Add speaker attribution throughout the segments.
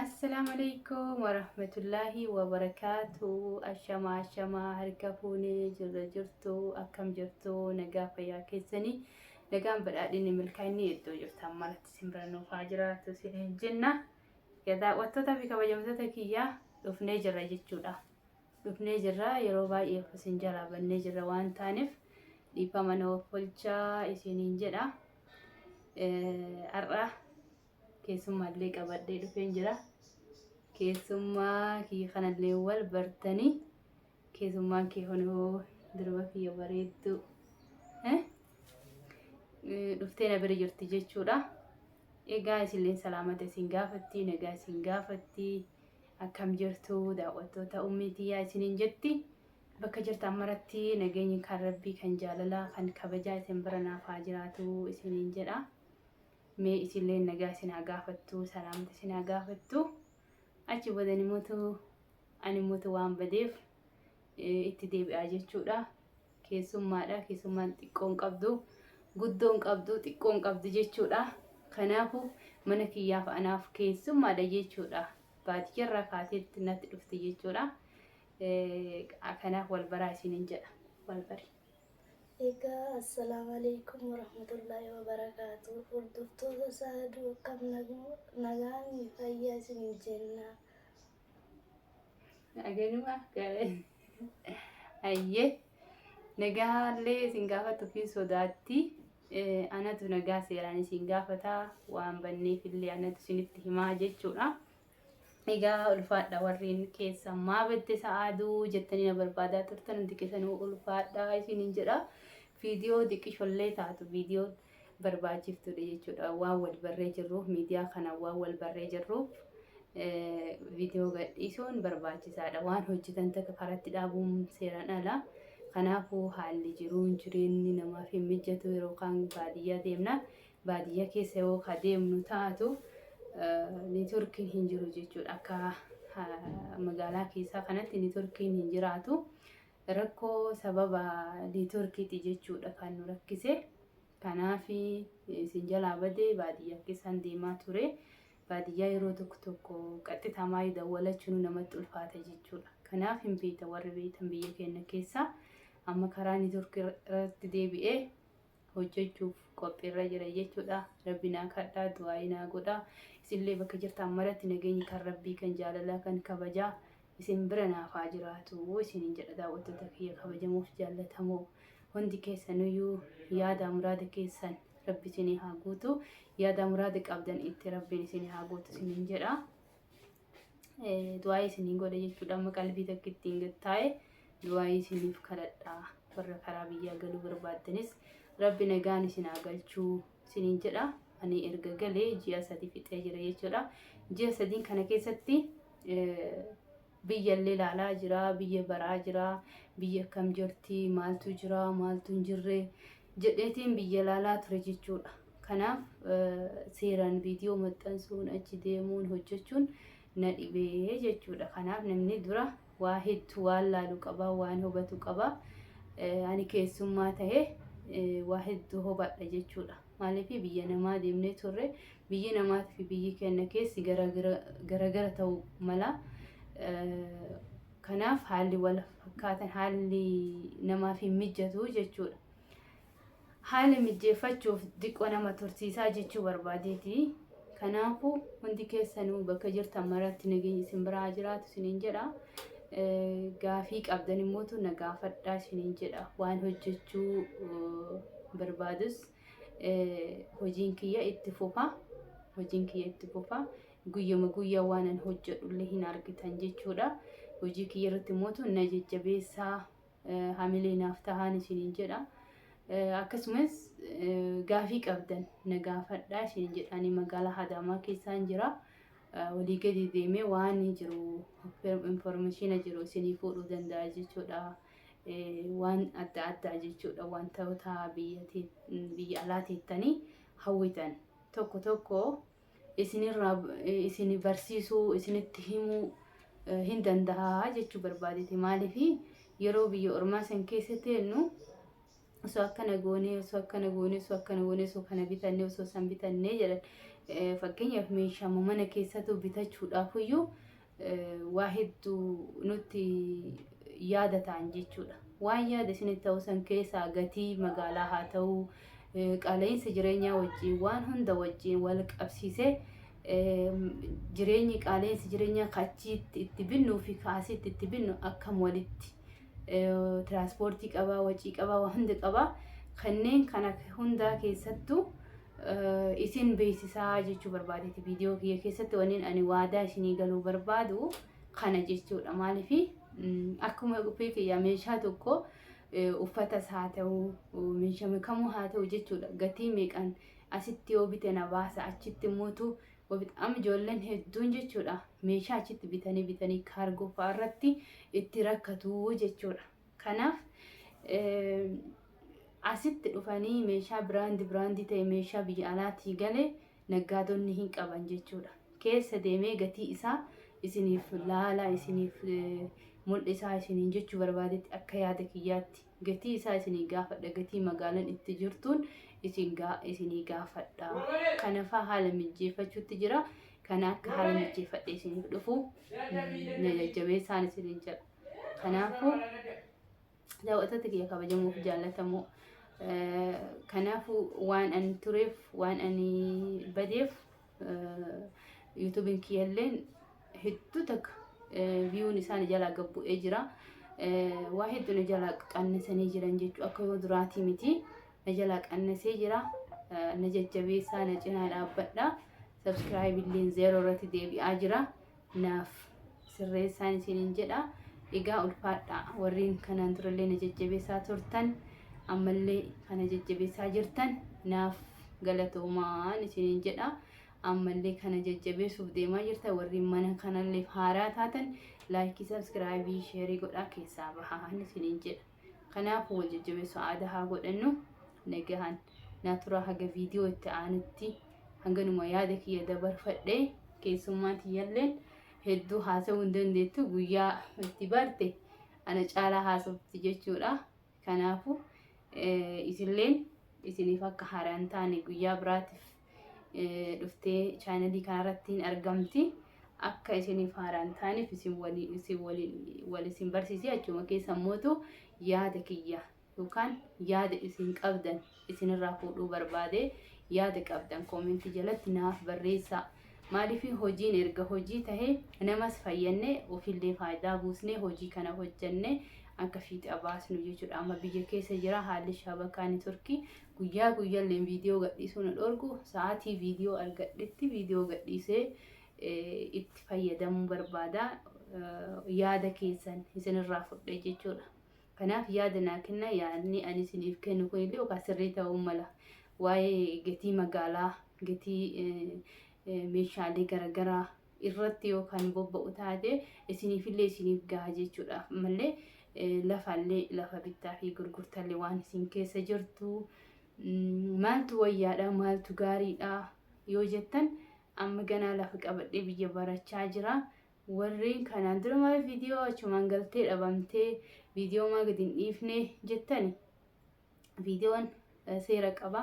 Speaker 1: Assalaamu alaikum warahmatullaahi wabarakaatu. Ashamaa ashamaa, harka fuunee jirra, jirtu akkam jirtu? Nagaa fayyaa keessanii? Nagaan, badhaadhinni, milkaa'inni iddoo jirtan maratti isin bira nuuf haa jiraatu isiniin jenna. Egaa daawwattootaa fi kabajamtoota kiyyaa, dhufnee jirra jechuudha. Dhufnee jirra, yeroo baay'eef isin jalaa bannee jirra waan taaneef dhiifama nuuf olchaa isiniin jedha. Har'a keessummaallee qabadhee dhufeen jira. Keessummaa kiyya kanallee wal bartanii, keessummaan kee kunoo durba kiyya bareedduu dhuftee na bira jirti jechuudha. Egaa isinleen salaamata isin gaafatti, nagaa isin gaafatti, akkam jirtu daawwattoota ummii tiyyaa isiniin jetti. Bakka jirtan maratti nageenyi kan rabbii, kan jaalalaa, kan kabajaa isin bira naaf haa jiraatu isiniin jedha. Mee isinleen nagaa isin haa gaafattu, salaamata isin haa gaafattu. Achi booda nimootu ani immoo waan badeef itti deebi'aa jechuudha. Keessummaadha. Keessummaan xiqqoon qabdu, guddoon qabdu, xiqqoon qabdu jechuudha. Kanaafu mana kiyyaaf anaaf keessummaadha jechuudha. Baadiyyaarraa kaateetti natti dhufte jechuudha. Kanaaf wal baraa isiniin jedha. Wal bari.
Speaker 2: Egaa assalaamu alaikum warahmatullaahi wabarakaatu. Hordoftoota Saaduu, akkam nagaan fayyaa isin jenna.
Speaker 1: Aganuma ayyee, nagaallee isin gaafattu fi sodaatti. Anatu nagaa seeraan isin gaafataa, waan banneef illee anatu isinitti himaa jechuudha. Egaa ulfaadha, warreen keessa maa badde Sa'aaduu jettanii na barbaadaa turtan hundi keessanuu ulfaadha isiniin jedha. Viidiyoo xiqqishollee taatu viidiyoo barbaachiftuudha jechuudha. Waan wal barree jirruuf, miidiyaa kana waan wal barree jirruuf viidiyoo gadhiisuun barbaachisaadha. Waan hojjetan takka karatti dhaabuun seeraan ala. Kanaafuu haalli jiruun jireenyi namaaf hin mijatu, yeroo kaan baadiyyaa deemna. Baadiyyaa keessa yoo ka deemnu taatu networkiin hin jiru jechuudha. Akka magaalaa keessaa kanatti networkiin hin jiraatu. Rakkoo sababa networkiiti jechuudha kan nu rakkise. Kanaaf isin jalaa badee baadiyyaa keessaan deemaa ture. Baadiyyaa yeroo tokko tokko qaxxitamaa dawwalachuun namatti ulfaata jechuudha. Kanaaf hin beektan, warri beektan biyya keenya keessaa amma karaa networkii irratti deebi'ee hojjechuuf qophiirra jira jechuudha. Rabbi naa kadhaa, du'aayii naa godhaa. Isinillee bakka jirtan maratti nageenyi kan rabbii, kan jaalalaa, kan kabajaa isin bira naaf haa jiraatu isiniin jedha. Daawwattoota kiyya kabajamuuf jaallatamoo, hundi keessanuyyuu yaada muraada keessan rabbi isinii haa guutu. Yaada muraada qabdan itti rabbiin isinii haa guutu isiniin jedha. Du'aayii isiniin godha jechuudha. Amma qalbii takka ittiin gattaa'e du'aayii isiniif kadhadha. Warra karaa biyyaa galuu barbaaddanis rabbi nagaan isin haa galchuu isiniin jedha. Ani erga galee ji'a 3 fixee jira jechuudha. Ji'a 3n kana keessatti biyya illee ilaalaa jira, biyya baraa jira, biyya akkam jirti, maaltu jira, maaltu hin jirre jedheetiin biyya ilaalaa ture jechuudha. Kanaaf seeraan viidiyoo maxxansuun, achi deemuun hojjechuun na dhibee jechuudha. Kanaaf namni dura waa hedduu waan laalu qaba, waan hubatu qaba. Ani keessummaa ta'e waa hedduu hubadha jechuudha. Maaliif biyya namaa deemnee turre, biyyi namaatii fi biyyi keenya keessi garagara ta'uu mala. Kanaaf haalli wal fakkaatan haalli namaaf hin mijatu jechuudha. Haala mijjeeffachuuf diqqoo nama tursiisaa jechuu barbaadeeti. Kanaafuu hundi keessanuu bakka jirtan maratti nageenyi isin biraa haa jiraatu isiniin jedha. Gaafii qabdan immootu na gaafadhaa isiniin jedha. Waan hojjechuu barbaadus hojiin kiyya itti fufa. Hojiin kiyya itti fufa. Guyyama guyyaa waan an hojjedhullee hin argitan jechuudha. Hojii kiyya irratti immootu na jajjabeessaa, hamilee naaf tahaan isiniin jedha. Akkasumas gaafii qabdan na gaafadhaa isiniin jedha. Ani magaalaa Adaamaa keessaan jira. Walii gadi deemee waan jiru, information jiru isinii fuudhuu danda'a jechuudha. Waan adda addaa jechuudha. Wantoota biyya alaa teettanii hawwitan tokko tokko isinirraa isin barsiisuu, isinitti himuu hin danda'a jechuu barbaadeeti. Maaliif yeroo biyya ormaa san keessa teennu Osoo akkana goonee, osoo akkana goonee, osoo akkana goonee, osoo kana bitannee, osoo san bitannee jedhan. Fakkeenyaaf meeshaa mana keessattuu bitachuudhaaf iyyuu waa hedduu nutti yaada ta'an jechuudha. Waan yaada isinitti ta'u san keessaa gatii magaalaa haa ta'u, qaala'insa jireenyaa wajjin waan hunda wajjin wal qabsiisee, jireenyi qaala'insi jireenyaa kachiitti itti binnuu fi kaasitti itti binnu akkam walitti tiraanspoortii qabaa, wacii qabaa, waan hunda qabaa. Kanneen kana hundaa keessattuu isin beeksisaa jechuu barbaadeeti. Viidiyoo kiyya keessatti wanni ani waadaa isinii galuu barbaadu kana jechuudha. Maaliif akkuma ofii kiyya meeshaa tokko, uffatas haa ta'u, meeshaa kamuu haa ta'u jechuudha. Gatii meeqan asitti yoo bite na baasa, achitti immoo amma ijoolleen hedduun jechuudha meeshaa achitti bitanii bitanii kaargoo fa'aa irratti itti rakkatu jechuudha. Kanaaf asitti dhufanii meeshaa brand brand ta'e, meeshaa biyya alaatii galee naggaadonni hin qaban jechuudha. Keessa deemee gatii isaa isiniif laala, isiniif mul'isaa isiniin jechuu barbaadetti, akka yaada kiyyaatti gatii isaa isinii gaafadha, gatii magaalaan itti jirtuun isinii gaafadha. Kanafaa haala mijjeeffachuutti jira. Kana akka haala mijjeeffadhe isiniif dhufu na jajjabeessaan isiniin jedha. Kanaafuu daawwattoota kiyya kabajamuuf jaallatamoo, kanaafuu waan ani tureef, waan ani badeef, YouTubeiin kiyyalleen hedduu takka viewun isaan jalaa gabbu'ee jira. Waa hedduu na jalaa qannasanii jiran jechuu, akka yoo duraatii miti, na jalaa qannasee jira. Na jajjabeessaa, na cinaa dhaabbadha. Subscribe illeen zero irratti deebi'aa jira. Naaf sirreessaan isiniin jedha. Egaa ulfaadha, warreen kanaan durallee na jajjabeessaa turtan, ammallee kana jajjabeessaa jirtan, naaf galatoomaan isiniin jedha. Ammallee kana jajjabeessuuf deemaa jirta, warri mana kanallee haaraa taatan like, subscribe, share godhaa keessaa bahaa isiniin jedha. Kanaafuu wal jajjabeessuu aadaa haa godhannu. Nagahan naa turaa haga viidiyoo itti aanutti. Hanganuma yaada kiyya dabarfadhee, keessummaa tiyyalleen hedduu haasa'uu hin dandeettu, guyyaa itti barte ana caalaa haasofti jechuudha. Kanaafuu isilleen isiniif akka haaraa hin taane guyyaa biraatiif dhuftee channelii kanarratti hin argamti. Akka isiniif haaraa hin taaneef isin waliin isin waliin wal isin barsiisee, achuma keessa mootu yaada kiyya yookaan yaada isin qabdan isinirraa fuudhuu barbaade, yaada qabdan comment jalatti naaf barreessaa. Maaliif hojiin erga hojii tahee namas fayyanne, ofillee faayidaa buusnee, hojii kana hojjenne akka fiixa baasnu jechuudha. Amma biyya keessa jira, haalli shabakaa networkii guyyaa guyyaallee viidiyoo gadhiisuu na dhorku, sa'aatii viidiyoo argadhetti viidiyoo gadhiisee itti fayyadamuu barbaada. Yaada keessan isinirraa fudhe jechuudha. Kanaaf yaada naa kenna, yaadni ani isiniif kennu kunillee yookaan sirrii ta'uu mala. Waa'ee gatii magaalaa, gatii meeshaalee garaagaraa irratti yookaan bobba'u taate isiniifillee isiniif gaha jechuudha. Ammallee lafallee, lafa bittaa fi gurgurtallee waan isin keessa jirtu, maaltu wayyaadha, maaltu gaariidha yoo jettan, amma ganaa lafa qabadhee biyya barachaa jira. Warreen kanaan dura maal viidiyoo achumaan galtee dhabamtee, viidiyoo maa gadi hin dhiifne jettani, viidiyoon seera qaba,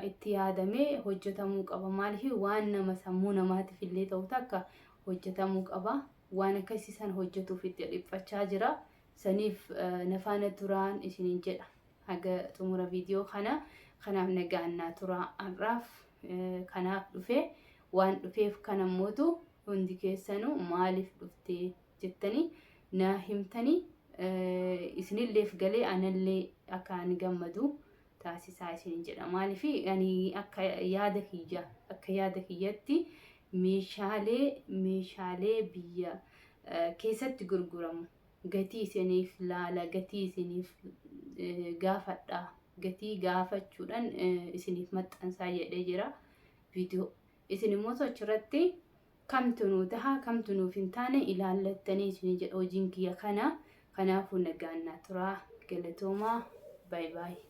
Speaker 1: itti yaadamee hojjetamuu qaba. Maaliif waan nama sammuu namaatiif illee ta'u takka hojjetamuu qaba. Waan akkasii san hojjetuuf itti dhiphachaa jira. Saniif nafaana turaan isiniin jedha. Haga xumura viidiyoo kana kanaaf nagaan naa turaa. Har'aaf kanaaf dhufe, waan dhufeef kana mootu hundi keessanuu maaliif dhuftee jettanii naa himtanii, isinilleef galee anallee akka ani gammadu taasisaa isinin jedha. Maaliif ani akka yaada kiyyatti meeshaalee biyya keessatti gurguramu gatii isiniif laala, gatii isiniif gaafadha, gatii gaafachuudhaan isiniif maxxansaa jedhee jira viidiyoo. Isin immoo achirratti kamtu nuu taha, kamtu nuuf hin taane ilaallattanii isinii jedha. Hojiin kiyya kana. Kanaafuu nagaan naa turaa, galatoomaa, baay'ee baay'ee.